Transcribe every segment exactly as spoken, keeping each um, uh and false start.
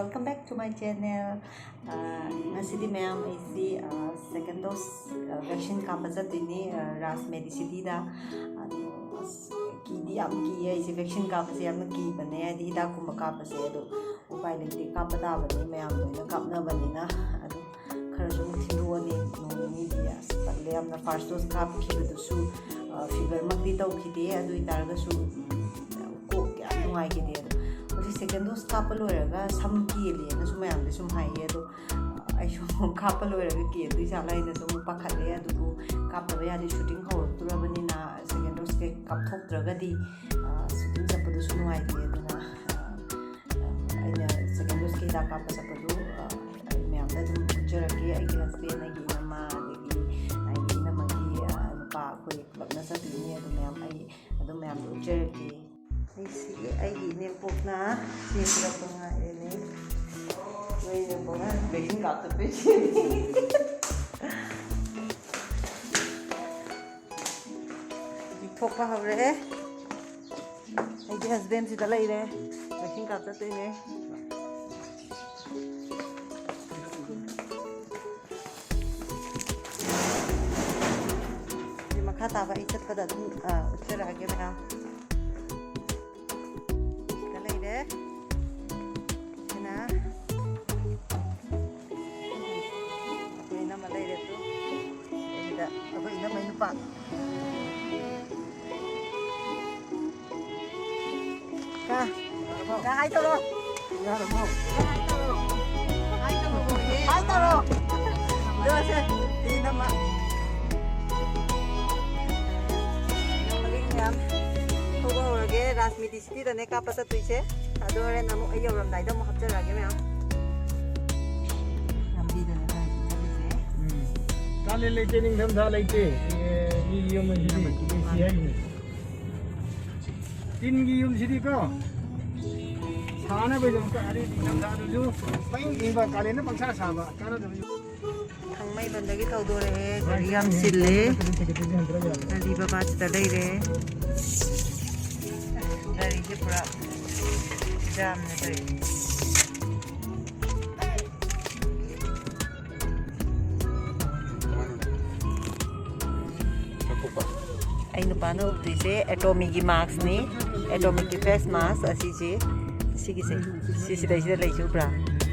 Welcome back to my channel. ꯑ, ꯉꯁꯤꯗꯤ ꯃꯌꯥꯝ ꯑꯩꯁꯤ, ꯑ, second dose, ꯑ, vaccine ꯀꯥꯞꯄ ꯆꯠꯇꯣꯏꯅꯤ, ꯑ, ꯔꯥꯖ ꯃꯦꯗꯤꯁꯤꯇꯤꯗ꯫ ꯑꯗꯣ ꯑꯁ, ꯀꯤꯗꯤ ꯌꯥꯝ ꯀꯤꯌꯦ ꯑꯩꯁꯦ, vaccine ꯀꯥꯞꯄꯁꯦ ꯌꯥꯝꯅ ꯀꯤꯕꯅꯦ, ꯍꯥꯏꯗꯤ ꯍꯤꯗꯥꯛꯀꯨꯝꯕ ꯀꯥꯞꯄꯁꯦ꯫ ꯑꯗꯣ ꯎꯄꯥꯏ ꯂꯩꯇꯦ, ꯀꯥꯞꯄ ꯇꯥꯕꯅꯤ, ꯃꯌꯥꯝ ꯂꯣꯏꯅ ꯀꯥꯞꯅꯕꯅꯤꯅ꯫ ꯑꯗꯣ ꯈꯔꯁꯨ ꯑꯃꯨꯛ ꯊꯤꯟꯗꯣꯛꯑꯅꯤ, ꯅꯣꯡ ꯅꯤꯅꯤꯗꯤ꯫ ꯑꯁ, ꯇꯜꯂꯦ ꯌꯥꯝꯅ꯫ First dose ꯀꯥꯞꯈꯤꯕꯗꯨꯁꯨ, ꯑ, fever ꯃꯛꯇꯤ ꯇꯧꯈꯤꯗꯦ, ꯑꯗꯨ ꯑꯣꯏꯇꯥꯔꯒꯁꯨ, ꯎꯝ, ꯀꯣꯛ ꯌꯥꯝ ꯅꯨꯡꯉꯥꯏꯈꯤꯗꯦ꯫ ꯑꯗꯣ ꯍꯧꯖꯤꯛ second dose ꯀꯥꯞꯄ ꯂꯣꯏꯔꯒ ꯁꯝ ꯀꯦꯜꯂꯦꯅꯁꯨ ꯃꯌꯥꯝꯗꯤ ꯁꯨꯝ ꯍꯥꯏꯌꯦ꯫ ꯑꯗꯣ ꯑꯩꯁꯨ ꯀꯥꯞꯄ ꯂꯣꯏꯔꯒ ꯀꯦꯟꯗꯣꯏ ꯖꯥꯠꯂ ꯍꯥꯏꯅꯁꯨ ꯑꯃꯨꯛ ꯄꯥꯈꯠꯂꯦ꯫ ꯑꯗꯨꯕꯨ ꯀꯥꯞꯇꯕ ꯌꯥꯗꯦ, shooting ꯍꯧꯔꯛꯇꯣꯔꯕꯅꯤꯅ second dose ꯀꯩ ꯀꯥꯞꯊꯣꯛꯇ꯭ꯔꯒꯗꯤ, ꯑ, shooting ꯆꯠꯄꯗꯨꯁꯨ ꯅꯨꯡꯉꯥꯏꯇꯦ꯫ ꯑꯗꯨꯅ, ꯑ, ꯑ, ꯑꯩꯅ second dose ꯀꯤ ꯍꯤꯗꯥꯛ ꯀꯥꯞꯄ ꯆꯠꯄꯗꯨ, ꯑ, ꯑꯩ ꯃꯌꯥꯝꯗ ꯑꯗꯨꯝ ꯎꯠꯆꯔꯛꯀꯦ꯫ ꯑꯩꯒꯤ husband, ꯑꯩꯒꯤ ꯏꯅꯝꯃ, ꯑꯗꯒꯤ ꯑꯩꯒꯤ ꯏꯅꯝꯃꯒꯤ, ꯑ, ꯅꯨꯄꯥ, ꯑꯩꯈꯣꯏ ꯄꯨꯂꯞꯅ ꯆꯠꯇꯣꯏꯅꯤ꯫ ꯑꯗꯨ ꯃꯌꯥꯝ ꯑꯩ ꯑꯗꯨꯝ ꯃꯌꯥꯝꯗ ꯎꯠꯆꯔꯛꯀꯦ꯫ ꯑꯩꯁꯤ ꯑꯩꯒꯤ ꯏꯅꯦꯝꯄꯣꯛꯅ ꯁꯦꯝꯕꯤꯔꯛꯄ ꯉꯥꯏꯔꯦꯅꯦ꯫ ꯅꯣꯏ ꯏꯅꯦꯝꯄꯣꯛꯅ vaccine ꯀꯥꯞꯊꯣꯛꯄꯩ ꯁꯦꯝꯃꯤ꯫ ꯍꯧꯖꯤꯛ ꯊꯣꯛꯄ ꯍꯧꯔꯦ꯫ ꯑꯩꯒꯤ husband ꯁꯤꯗ ꯂꯩꯔꯦ꯫ Vaccine ꯀꯥꯞ ꯆꯠꯇꯣꯏꯅꯦ꯫ ꯁꯤ ꯃꯈꯥ ꯇꯥꯕ ꯑꯩ ꯆꯠꯄꯗ ꯑꯗꯨꯝ, ꯑ, ꯎꯠꯆꯔꯛꯑꯒꯦ ꯃꯌꯥꯝ꯫ ꯁꯤꯗ ꯂꯩꯔꯦ꯫ ꯁꯤꯅ ꯑꯩꯈꯣꯏ ꯏꯅꯝꯃ ꯂꯩꯔꯦ ꯇꯨ꯫ ꯁꯤꯗ ꯑꯩꯈꯣꯏ ꯏꯅꯝꯃꯩ ꯅꯨꯄꯥ꯫ ꯀꯥ, ꯀꯥ, hi ꯇꯧꯔꯣ꯫ ꯌꯥꯔꯕꯣ? Hi ꯇꯧꯔꯣ꯫ Hi ꯇꯧꯔꯣ꯫ Hi ꯇꯧꯔꯣ꯫ ꯑꯗꯣ ꯁꯦ, ꯁꯤ ꯏꯅꯝꯃ꯫ ꯏꯅꯝꯃꯒꯤ ꯃꯌꯥꯝ ꯊꯧꯕ ꯍꯧꯔꯒꯦ꯫ ꯔꯥꯖꯅꯤꯇꯤ ꯁꯤꯇꯤꯗꯅꯦ ꯀꯥꯞꯄ ꯆꯠꯇꯣꯏꯁꯦ꯫ ꯑꯗꯣ ꯍꯣꯔꯦꯟ ꯑꯃꯨꯛ ꯑꯩ ꯌꯧꯔꯝꯗꯥꯏꯗ ꯑꯃꯨꯛ ꯍꯥꯞꯆꯔꯛꯑꯒꯦ ꯃꯌꯥꯝ꯫ ꯂꯝꯕꯤꯗꯅꯦ ꯇꯧꯔꯤꯁꯦ ꯆꯠꯂꯤꯁꯦ꯫ ꯎꯝ꯫ ꯀꯥꯂꯦꯟ ꯂꯩꯇꯦ, ꯅꯤꯡꯊꯝꯊꯥ ꯂꯩꯇꯦ꯫ ꯑꯦ, ꯃꯤ ꯌꯨꯝ ꯑꯁꯤꯗꯤ ꯅꯤꯡꯊꯝꯊꯥ꯫ ꯑꯦ ꯁꯤ ꯍꯥꯏꯅꯤ꯫ ꯇꯤꯟꯒꯤ ꯌꯨꯝꯁꯤꯗꯤꯀꯣ, ꯁꯥꯅꯕꯒꯤꯗꯃꯛꯇ ꯑꯔꯤ ꯅꯤꯡꯊꯝꯊꯥꯗꯁꯨ ꯄꯪꯏꯪ ꯏꯪꯕ, ꯀꯥꯂꯦꯟꯗ ꯄꯪꯁꯥ ꯁꯥꯕ, ꯀꯥꯟꯅꯗꯕ ꯌꯨꯝ꯫ ꯊꯥꯡꯃꯩꯕꯟꯗꯒꯤ ꯊꯧꯗꯣꯔꯛꯑꯦ, ꯒꯥꯔꯤ ꯌꯥꯝ ꯆꯤꯜꯂꯦ꯫ ꯒꯥꯔꯤ ꯕꯕꯥꯁꯤꯗ ꯂꯩꯔꯦ꯫ ꯒꯥꯔꯤꯁꯦ ꯄꯨꯔꯥ ꯖꯥꯝꯅꯦ ꯇꯧꯔꯤꯁꯦ꯫ ꯑꯩ ꯅꯨꯄꯥꯅ ꯎꯞꯇꯣꯏꯁꯦ ꯑꯦꯇꯣꯃꯤꯒꯤ ꯃꯥꯛꯁꯅꯤ꯫ ꯑꯦꯇꯣꯃꯤꯛꯀꯤ ꯐꯦꯁ ꯃꯥꯛꯁ ꯑꯁꯤꯁꯦ, ꯁꯤꯒꯤꯁꯦ, ꯁꯤꯁꯤꯗꯩꯁꯤꯗ ꯂꯩꯁꯦ ꯎꯕ꯭ꯔꯥ?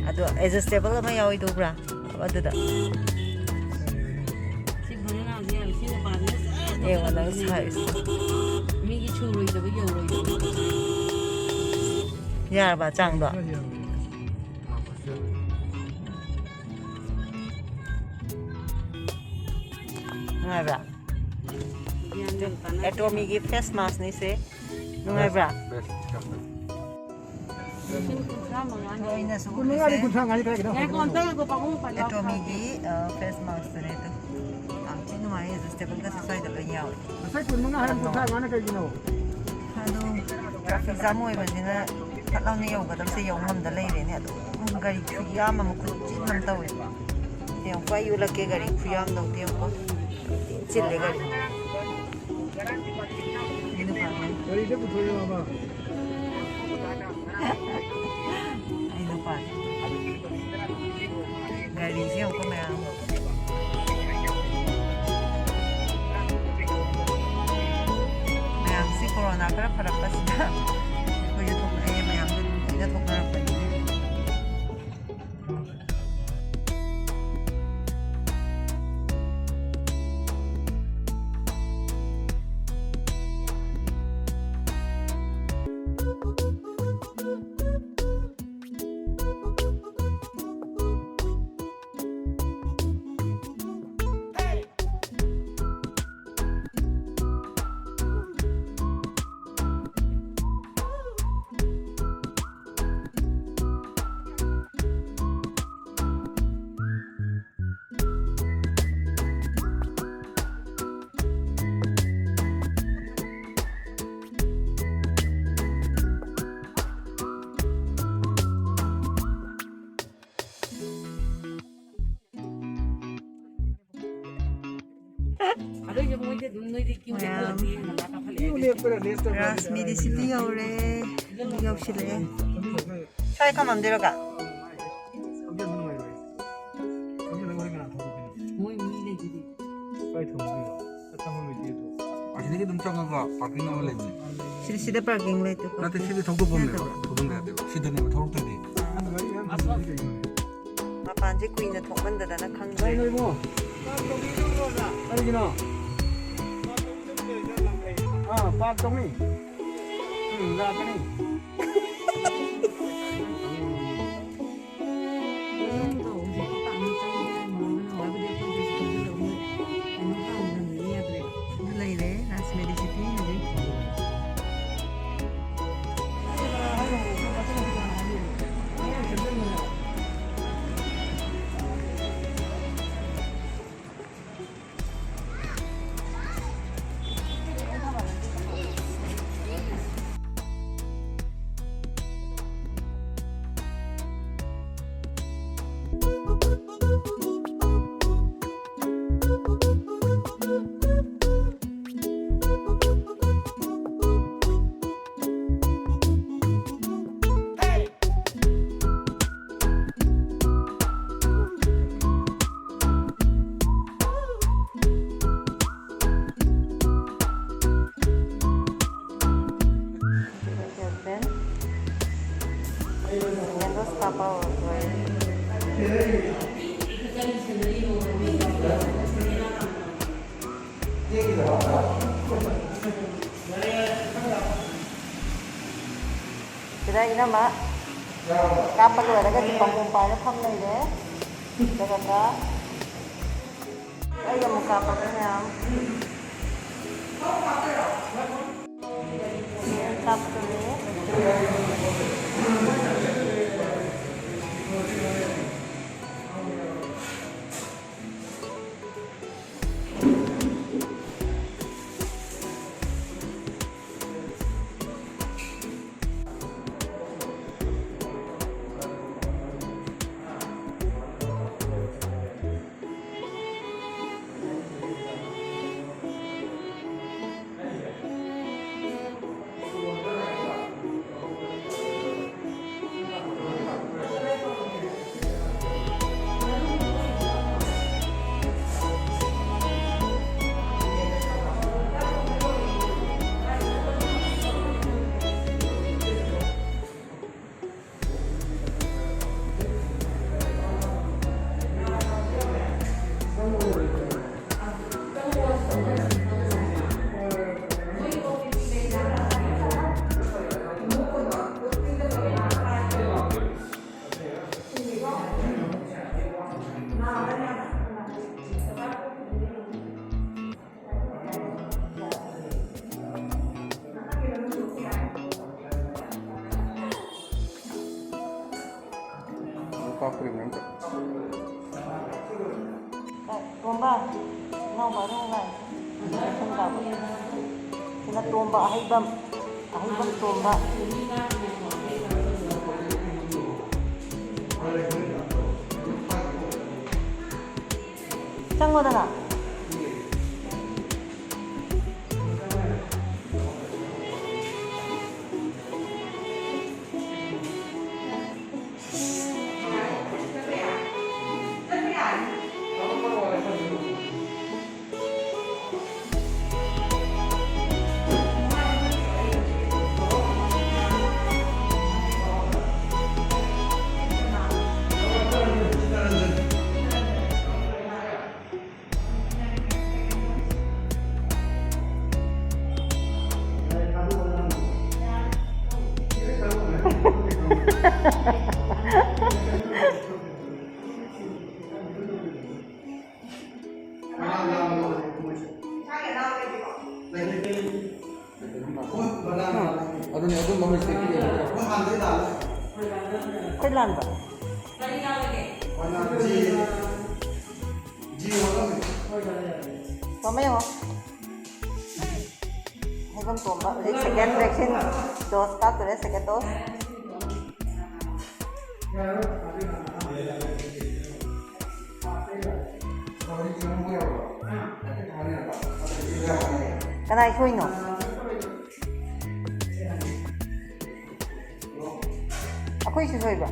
ꯑꯗꯣ ꯑꯦꯗꯖꯁꯇꯦꯕꯜ ꯑꯃ ꯌꯥꯎꯏꯗꯣ ꯎꯕ꯭ꯔꯥ? ꯑꯗꯨꯗ꯫ ꯁꯤ ꯐꯖꯅ ꯍꯧꯖꯤꯛ ꯌꯥꯝ ꯁꯤ ꯅꯨꯄꯥꯗꯨꯅ ꯖꯔ ꯌꯦꯡꯉꯣ ꯅꯪ ꯇꯧꯁꯜꯂꯛꯄꯁꯤꯅꯦ꯫ ꯁꯥꯏꯖꯇꯣ꯫ ꯃꯤꯒꯤ ꯁꯨꯔꯣꯏꯗꯕ ꯌꯧꯔꯣꯏꯗꯕ꯫ ꯌꯥꯔꯕ ꯆꯥꯡꯗꯣ? ꯅꯨꯡꯉꯥꯏꯕ꯭ꯔꯥ? ꯒ꯭ꯌꯥꯟ ꯌꯥꯝ ꯇꯥꯅꯗꯦ꯫ ꯑꯦꯇꯣꯃꯤꯒꯤ ꯐꯦꯁ ꯃꯥꯛꯁꯅꯤ ꯁꯦ꯫ ꯅꯨꯡꯉꯥꯏꯕ꯭ꯔꯥ? ꯂꯤꯁꯤꯡ ꯀꯨꯟꯊ꯭ꯔꯥ ꯃꯉꯥꯅꯦ꯫ ꯑꯩꯅꯁꯨ ꯀꯨꯟꯃꯉꯥꯗꯤ ꯎꯠꯂꯤꯁꯦ꯫ ꯀꯨꯟꯊ꯭ꯔꯥ ꯃꯉꯥꯗꯤ ꯀꯗꯥꯏꯒꯤꯅꯣ? ꯉꯥꯏꯈꯣ, ꯑꯝꯇ ꯉꯥꯏꯈꯣ, ꯄꯥꯕꯨꯡ ꯄꯜꯂꯣ꯫ ꯑꯦꯇꯣꯃꯤꯒꯤ, ꯑ, ꯐꯦꯁ ꯃꯥꯛꯁꯇꯨꯅꯦ ꯑꯗꯨ꯫ ꯌꯥꯝ ꯊꯤ ꯅꯨꯡꯉꯥꯏ, ꯑꯦꯗꯖꯁꯇꯦꯕꯜꯒꯁꯨ ꯁ꯭ꯋꯥꯏꯗ ꯂꯣꯏ ꯌꯥꯎꯋꯦ꯫ ꯉꯁꯥꯏ ꯀꯨꯟꯃꯉꯥ ꯍꯥꯏꯔ ꯀꯨꯟꯊ꯭ꯔꯥ ꯃꯉꯥꯅ ꯀꯩꯒꯤꯅꯣ? ꯑꯗꯨ ꯇ꯭ꯔꯥꯐꯤꯛ ꯖꯥꯝ ꯑꯣꯏꯕꯅꯤꯅ ꯐꯠ ꯂꯥꯎꯅ ꯌꯧꯒꯗꯕꯁꯦ ꯌꯧ ꯉꯝꯗ ꯂꯩꯔꯦꯅꯦ꯫ ꯑꯗꯨꯝ ꯒꯥꯔꯤ ꯈꯨꯌꯥꯝ ꯑꯃ, ꯈꯨꯆꯤꯟ ꯑꯃ ꯇꯧꯋꯦ꯫ ꯌꯦꯡꯉꯨꯀꯣ, ꯑꯩ ꯎꯠꯂꯛꯀꯦ ꯒꯥꯔꯤ ꯈꯨꯌꯥꯝꯗꯣ ꯑꯝꯇ ꯌꯦꯡꯉꯨꯀꯣ꯫ ꯊꯤ ꯆꯤꯜꯂꯦ ꯒꯥꯔꯤ꯫ ꯑꯩ ꯅꯨꯄꯥꯅꯦ꯫ ꯒꯥꯔꯤꯗ ꯄꯨꯊꯣꯛꯑꯣ ꯕꯥꯕꯥ꯫ ꯑꯩ ꯅꯨꯄꯥꯅꯦ꯫ ꯒꯥꯔꯤꯁꯦ ꯌꯦꯡꯉꯨꯀꯣ ꯃꯌꯥꯝ꯫ ꯃꯌꯥꯝꯁꯤ ꯀꯣꯔꯣꯅꯥ ꯈꯔ ꯐꯔꯛꯄꯁꯤꯗ ꯑꯩꯈꯣꯏꯁꯨ ꯊꯣꯛꯂꯛꯑꯦ, ꯃꯌꯥꯝꯁꯨ ꯅꯨꯡꯁꯤꯅ ꯊꯣꯛꯅꯔꯛꯄꯅꯤꯅ꯫ ꯑꯗꯨꯏꯁꯨ ꯃꯣꯏꯗꯤ ꯑꯗꯨꯝ ꯅꯣꯏꯗꯤ ꯀ꯭ꯌꯨ ꯂꯦꯞꯄ ꯃꯌꯥꯝ꯫ ꯂꯩꯔꯗꯤ ꯍꯦꯟꯅ ꯀꯥꯈꯠꯂꯛꯑꯦ꯫ ꯀ꯭ꯌꯨ ꯂꯦꯞꯄꯔ ꯂꯦꯞꯇꯕ꯭ꯔ? ꯔꯥꯁ ꯃꯤꯗꯤ ꯁꯤꯗꯤ ꯌꯧꯔꯦ꯫ ꯌꯧꯁꯤꯜꯂꯛꯑꯦ꯫ ꯁ꯭ꯋꯥꯏ ꯊꯝꯃꯝꯗꯣꯏꯔꯣ ꯀꯥ? ꯃꯣꯏ ꯃꯤ ꯂꯩꯗꯨꯗꯤ꯫ ꯀꯥꯏ ꯊꯝꯗꯣꯏꯕ? ꯁꯤꯗꯒꯤ ꯑꯗꯨꯝ ꯆꯪꯉꯒ ꯄꯥꯔꯀꯤꯡ ꯑꯃ ꯂꯩꯕꯅꯦ꯫ ꯁꯤꯗ, ꯁꯤꯗ ꯄꯥꯔꯀꯤꯡ ꯂꯩꯇꯦꯀꯣ? ꯅꯠꯇꯦ, ꯁꯤꯗꯤ ꯊꯧꯗꯣꯛꯐꯝꯅꯦꯕ꯫ ꯊꯧꯗꯣꯛꯐꯝ ꯌꯥꯗꯦꯕ꯫ ꯁꯤꯗꯅꯦꯕ ꯊꯧꯔꯛꯇꯣꯏꯗꯤ꯫ ꯃꯄꯥꯟꯁꯦ ꯀꯨꯏꯅ ꯊꯣꯛꯃꯟꯗꯗꯅ ꯈꯪꯗ꯭ꯔꯦ꯫ ꯀꯩꯅꯣ ꯏꯕꯨꯡꯉꯣ? ꯀꯔꯤꯒꯤꯅꯣ? ꯑꯥ, ꯄꯥꯔꯛ ꯇꯧꯅꯤ꯫ ꯎꯝ, ꯂꯥꯛꯀꯅꯤ꯫ ꯃꯅꯨꯡꯗꯣ ꯍꯧꯖꯤꯛ ꯄꯥꯛꯅ ꯆꯪꯕ ꯌꯥꯔꯝꯃꯣꯏ, ꯍꯥꯏꯕꯗꯤ ꯑꯩꯈꯣꯏꯗꯁꯨ ꯊꯧꯖꯤꯜꯂꯛꯑꯣ꯫ ꯀꯩꯅꯣ ꯍꯥꯡꯗꯕꯅꯤꯅ ꯌꯥꯗ꯭ꯔꯦꯕ꯫ ꯑꯗꯨ ꯂꯩꯔꯦ, ꯂꯥꯁ ꯃꯦꯔꯤ ꯁꯤꯇꯤ ꯍꯧꯖꯤꯛ꯫ Candles ꯀꯥꯞꯄ ꯍꯧꯔꯛꯇꯣꯔꯦ꯫ ꯁꯤꯗ ꯏꯅꯝꯃ ꯀꯥꯞꯄ ꯂꯣꯏꯔꯒ ꯗꯤꯄꯝ ꯄꯥꯏꯔ ꯐꯝ ꯂꯩꯔꯦ꯫ ꯑꯗꯨꯒ ꯑꯩ ꯑꯃꯨꯛ ꯀꯥꯞꯄꯒꯦ ꯃꯌꯥꯝ꯫ ꯀꯥꯞꯇꯣꯔꯦ꯫ ꯇꯣꯝꯕ, ꯏꯅꯥꯎꯄꯥꯗꯣ ꯑꯃꯨꯛ ꯂꯥꯛꯑꯦ꯫ ꯁꯤꯅ ꯇꯣꯝꯕ ꯑꯍꯩꯕꯝ, ꯑꯍꯩꯕꯝ ꯇꯣꯝꯕ꯫ ꯆꯪꯉꯣꯗꯅ꯫ ꯑꯗꯨꯅꯦ, ꯑꯗꯨꯝꯕ mistake ꯇꯤ ꯂꯩꯕꯅꯦ꯫ ꯑꯩꯈꯣꯏ ꯂꯥꯟꯕ꯫ ꯇꯣꯝꯕ ꯌꯦꯡꯉꯣ꯫ ꯍꯩꯐꯝ ꯇꯣꯝꯕ ꯍꯧꯖꯤꯛ second vaccine dose ꯀꯥꯞꯇꯣꯔꯦ, second dose꯫ ꯀꯅꯥꯏ ꯁꯣꯏꯅꯣ? ꯑꯩꯈꯣꯏꯁꯨ ꯁꯣꯏꯕ꯭ꯔꯥ?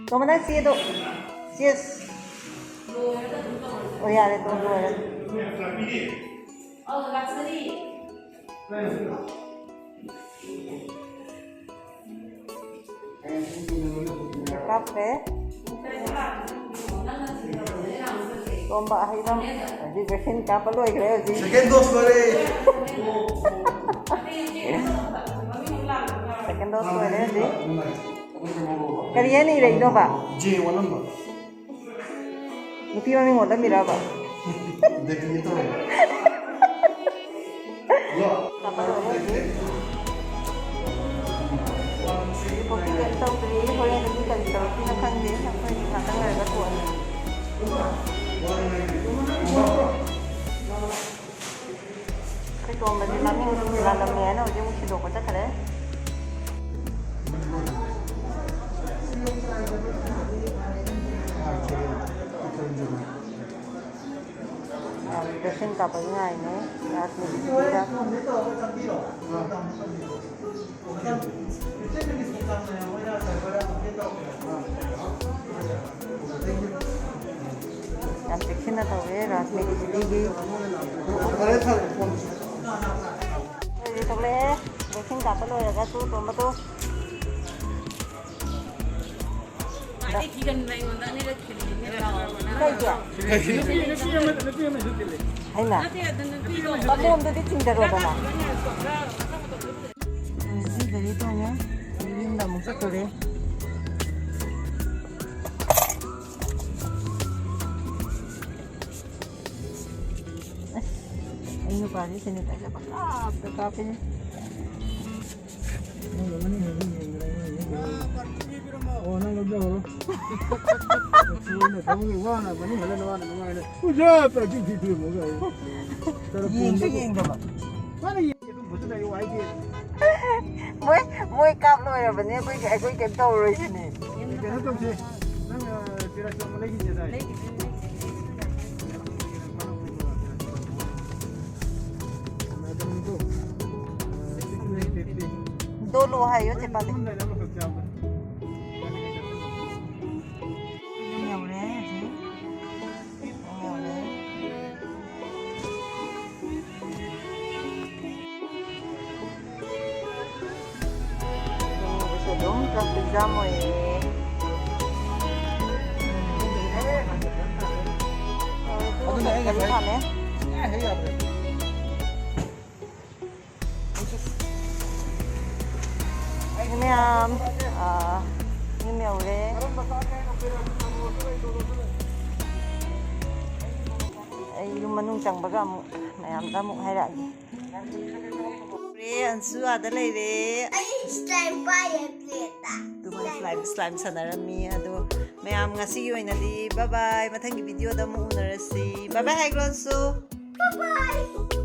ꯇꯣꯝꯕ, ꯅꯪ ꯆꯦꯗꯣ, ꯆꯦ꯫ ꯑꯣ, ꯌꯥꯔꯦ, ꯇꯣꯝꯕ, ꯂꯣꯏꯔꯦ꯫ ꯀꯥꯞꯈ꯭ꯔꯦ꯫ ꯇꯣꯝꯕ ꯑꯍꯩꯕꯝ ꯍꯧꯖꯤꯛ vaccine ꯀꯥꯞꯄ ꯂꯣꯏꯈ꯭ꯔꯦ ꯍꯧꯖꯤꯛ꯫ Second dose ꯂꯣꯏꯔꯦ꯫ Second dose ꯂꯣꯏꯔꯦ ꯍꯧꯖꯤꯛ꯫ ꯀꯔꯤ ꯍꯥꯏꯅ ꯏꯔꯛꯏꯅꯣꯕ? ꯖꯦ ꯑꯣꯜꯂꯝꯕ꯫ ꯅꯨꯄꯤ ꯃꯃꯤꯡ ꯑꯣꯜꯂꯝꯃꯤꯔꯕ? ꯗꯦꯕꯤ ꯇꯧꯔꯝꯕ꯫ ꯌꯥ꯫ ꯀꯥꯞꯄ ꯂꯣꯏꯔꯦ ꯍꯧꯖꯤꯛ꯫ ꯍꯧꯖꯤꯛꯐꯥꯎꯗꯤ ꯀꯩꯝ ꯇꯧꯗ꯭ꯔꯤ꯫ ꯍꯣꯔꯦꯟꯗꯤ ꯀꯔꯤ ꯇꯧꯔꯛꯇꯣꯏꯅꯣ ꯈꯪꯗꯦ꯫ ꯑꯩꯈꯣꯏꯗꯤ ꯉꯥꯛꯇꯪ ꯂꯩꯔꯒ ꯊꯣꯛꯑꯅꯤ꯫ ꯑꯩꯈꯣꯏ ꯇꯣꯝꯕꯁꯦ ꯃꯃꯤꯡ ꯂꯥꯜꯂꯝꯃꯦ ꯍꯥꯏꯅ ꯍꯧꯖꯤꯛ ꯑꯃꯨꯛ ꯁꯤꯟꯗꯣꯛꯄ ꯆꯠꯈ꯭ꯔꯦ꯫ ꯚꯦꯛꯁꯤꯟ ꯀꯥꯞꯄꯒꯤ ꯉꯥꯏꯅꯦ꯫ ꯔꯥꯖꯅꯤꯇꯤꯒꯤꯗ꯫ ꯌꯥꯝ ꯆꯦꯛꯁꯤꯟꯅ ꯇꯧꯋꯦ ꯔꯥꯖꯅꯤꯇꯤꯒꯤ꯫ ꯐꯔꯦ, ꯐꯔꯦ, ꯐꯣꯟ꯫ ꯂꯣꯏꯔꯦ, ꯊꯣꯛꯂꯛꯑꯦ꯫ ꯚꯦꯛꯁꯤꯟ ꯀꯥꯞꯄ ꯂꯣꯏꯔꯒ ꯇꯨ ꯇꯣꯝꯕ ꯇꯨ꯫ ꯈ꯭ꯋꯥꯏꯗꯒꯤ ꯀꯤꯒꯟꯕ ꯑꯩꯉꯣꯟꯗ ꯑꯅꯤꯔꯛ ꯊꯤꯜꯂꯤꯅꯦ ꯂꯥꯛꯑꯣ꯫ ꯀꯩꯒꯤ? ꯅꯨꯄꯤ ꯑꯃ, ꯅꯨꯄꯤ ꯑꯃꯁꯨ ꯊꯤꯜꯂꯤ꯫ ꯍꯩꯃꯥ꯫ ꯅꯠꯇꯦ, ꯑꯗꯨ ꯅꯨꯄꯤꯗꯣ ꯃꯈꯣꯡꯗꯨꯗꯤ ꯊꯤꯟꯖꯔꯣꯗꯅ꯫ ꯈꯔ, ꯈꯔ, ꯈꯔ, ꯈꯔ, ꯈꯔ, ꯁꯤ ꯒꯥꯔꯤ ꯇꯣꯡꯉꯦ꯫ ꯌꯨꯝꯗ ꯑꯃꯨꯛ ꯆꯠꯇꯣꯔꯦ꯫ ꯑꯁ, ꯑꯩ ꯅꯨꯄꯥꯁꯦ ꯁꯦꯅꯤꯇꯥꯏꯖꯔ ꯄꯪꯀꯥꯞꯇ ꯀꯥꯞꯄꯦ꯫ ꯑꯣ, ꯅꯪ ꯂꯧꯖꯍꯧꯔꯣ꯫ ꯊꯕꯛꯀꯤ ꯋꯥꯅꯕꯅꯤ, ꯍꯜꯂ ꯅꯋꯥꯅ ꯅꯨꯡꯉꯥꯏꯅ꯫ ꯎꯖꯥ, ꯄ꯭ꯔꯗꯤꯞ ꯁꯤ ꯄꯤꯔꯝꯃꯣ ꯀꯥꯏ꯫ ꯌꯦꯡꯁꯨ ꯌꯦꯡꯗꯕ꯫ ꯃꯥꯅ ꯌꯦꯡ-, ꯑꯗꯨꯝ ꯐꯖꯅ ꯂꯩꯌꯨ ꯍꯥꯏꯗꯦ꯫ ꯃꯣꯏ, ꯃꯣꯏ ꯀꯥꯞ ꯂꯣꯏꯔꯕꯅꯦ, ꯑꯩꯈꯣꯏꯗꯤ, ꯑꯩꯈꯣꯏ ꯀꯩꯝ ꯇꯧꯔꯔꯣꯏ ꯁꯤꯅꯦ꯫ ꯀꯩꯅꯣ ꯇꯧꯁꯦ, ꯅꯪ, ꯑ, ꯄꯦꯔꯥꯁꯤꯇꯥꯃꯣꯜ ꯂꯩꯈꯤꯁꯦ ꯗꯥꯏ? ꯗꯣꯂꯣ ꯍꯥꯏꯌꯣ, ꯆꯦ ꯄꯥꯗꯤ꯫ ꯌꯨꯝ ꯌꯧꯔꯦ ꯍꯧꯖꯤꯛ꯫ ꯌꯨꯝ ꯌꯧꯔꯦ꯫ ꯌꯨꯝꯗꯁꯨ ꯑꯗꯨꯝ traffic jam ꯑꯣꯏꯌꯦ꯫ ꯑꯗꯨꯅꯦ ꯑꯩ ꯒꯥꯔꯤ ꯉꯁꯥꯏ ꯈꯥꯝꯃꯦ꯫ ꯁꯨꯡꯌꯥ ꯍꯦꯛ ꯌꯥꯗ꯭ꯔꯦ꯫ ꯃꯌꯥꯝ ꯑꯥ, ꯌꯨꯝ ꯌꯧꯔꯦ꯫ ꯑꯩ ꯌꯨꯝ ꯃꯅꯨꯡ ꯆꯪꯕꯒ ꯑꯃꯨꯛ ꯃꯌꯥꯝꯗ ꯑꯃꯨꯛ ꯍꯥꯏꯔꯛꯑꯒꯦ꯫ ꯔꯦ, ꯑꯟꯁꯨ ꯑꯥꯗ ꯂꯩꯔꯦ꯫ ꯑꯩ slime ꯄꯥꯏꯌꯦ plate ꯇ꯫ ꯑꯗꯨꯃꯥꯏꯅ slime, slime ꯁꯥꯟꯅꯔꯝꯃꯤ꯫ ꯑꯗꯣ ꯃꯌꯥꯝ ꯉꯁꯤꯒꯤ ꯑꯣꯏꯅꯗꯤ bye bye, ꯃꯊꯪꯒꯤ video ꯗ ꯑꯃꯨꯛ ꯎꯅꯔꯁꯤ꯫ Bye bye ꯍꯥꯏꯈ꯭ꯔꯣ ꯑꯟꯁꯨ꯫ Bye bye꯫